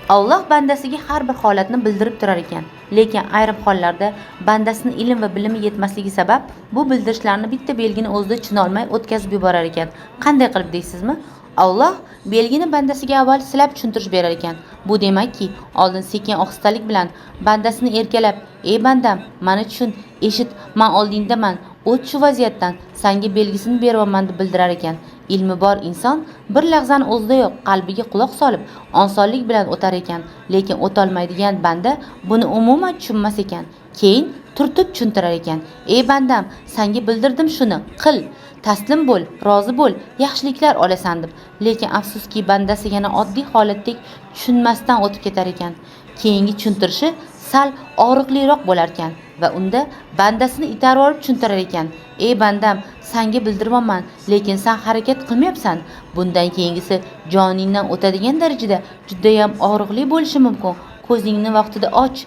Alloh bandasiga har bir holatni bildirib turar ekan. Lekin ayrim hollarda bandasini ilm va bilimi yetmasligi sabab bu bildirishlarni bitta belgini o'zida tushunolmay o'tkazib yuborar ekan. Qanday qilib deysizmi? Alloh belgini bandasiga avval silab tushuntirish berar ekan. Bu demakki, oldin sekin ohistalik bilan bandasini erkalab, "Ey bandam, mani tushun, eshit, man oldingdaman, o't shu vaziyatdan, sanga belgisini beryapman" deb bildirar ekan. Ilmi bor inson bir lahzani o'zidayoq qalbiga quloq solib, osonlik bilan o'tar ekan. Lekin o'tolmaydigan banda buni umuman tushunmas ekan. Keyin turtib tushuntirar ekan. "Ey bandam, sanga bildirdim shuni, qil, taslim bo'l, rozi bo'l, yaxshiliklar olasan" deb. Lekin afsuski, bandasi yana oddiy holatdek tushunmasdan o'tib ketar ekan. Keyingi tushuntirishi sal og'riqliroq bo'larkan va unda bandasini itarib olib tushuntirar ekan. "Ey bandam, sanga bildiryapman, lekin san harakat qilmayapsan. Bundan keyingisi joningdan o'tadigan darajada judayam og'riqli bo'lishi mumkin. Ko'zingni vaqtida och."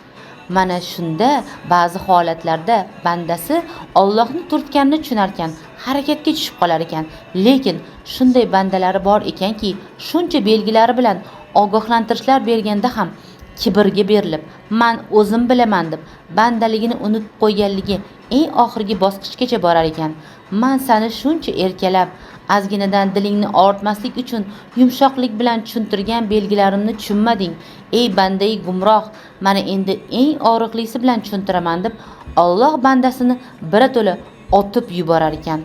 Mana shunda ba'zi holatlarda bandasi Allohni turtganini tushunarkan, harakatga tushib qolar ekan. Lekin shunday bandalari bor ekanki, shuncha belgilari bilan ogohlantirishlar berganda ham kibrga berilib, "Man o'zim bilaman" deb bandaligini unutib qo'yganligi eng oxirgi bosqichgacha borar ekan. "Man seni shuncha erkalab, ozginadan dilingni og'ritmaslik uchun yumshoqlik bilan tushuntirgan belgilarimni tushunmading. Ey bandai gumroh, mana endi eng og'riqlisi bilan tushuntiraman" deb Alloh bandasini birato'la otib yuborar ekan.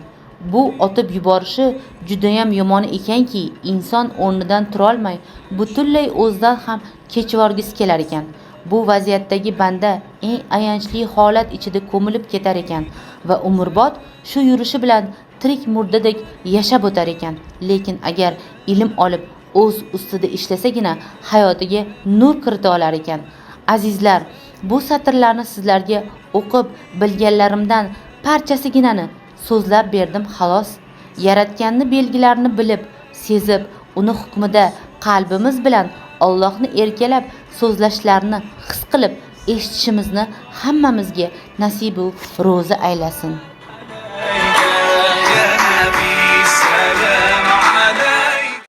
Bu otib yuborishi judayam yomon ekanki, inson o'rnidan turolmay, butunlay o'zidan ham kechivorgisi kelar ekan. Bu vaziyatdagi banda eng ayanchli holat ichida ko'milib ketar ekan va umrbod shu yurishi bilan tirik murdadek yashab o'tar ekan. Lekin agar ilm olib, o'z ustida ishlasagina hayotiga nur kirita olar ekan. Azizlar, bu satrlarni sizlarga o'qib bilganlarimdan parchasiginani so'zlab berdim xolos. Yaratganni belgilarini bilib, sezib, uni hukmida qalbimiz bilan Allohni erkalab so'zlashlarini his qilib eshitishimizni hammamizga nasibu ro'zi aylasin. يا نبي سلام.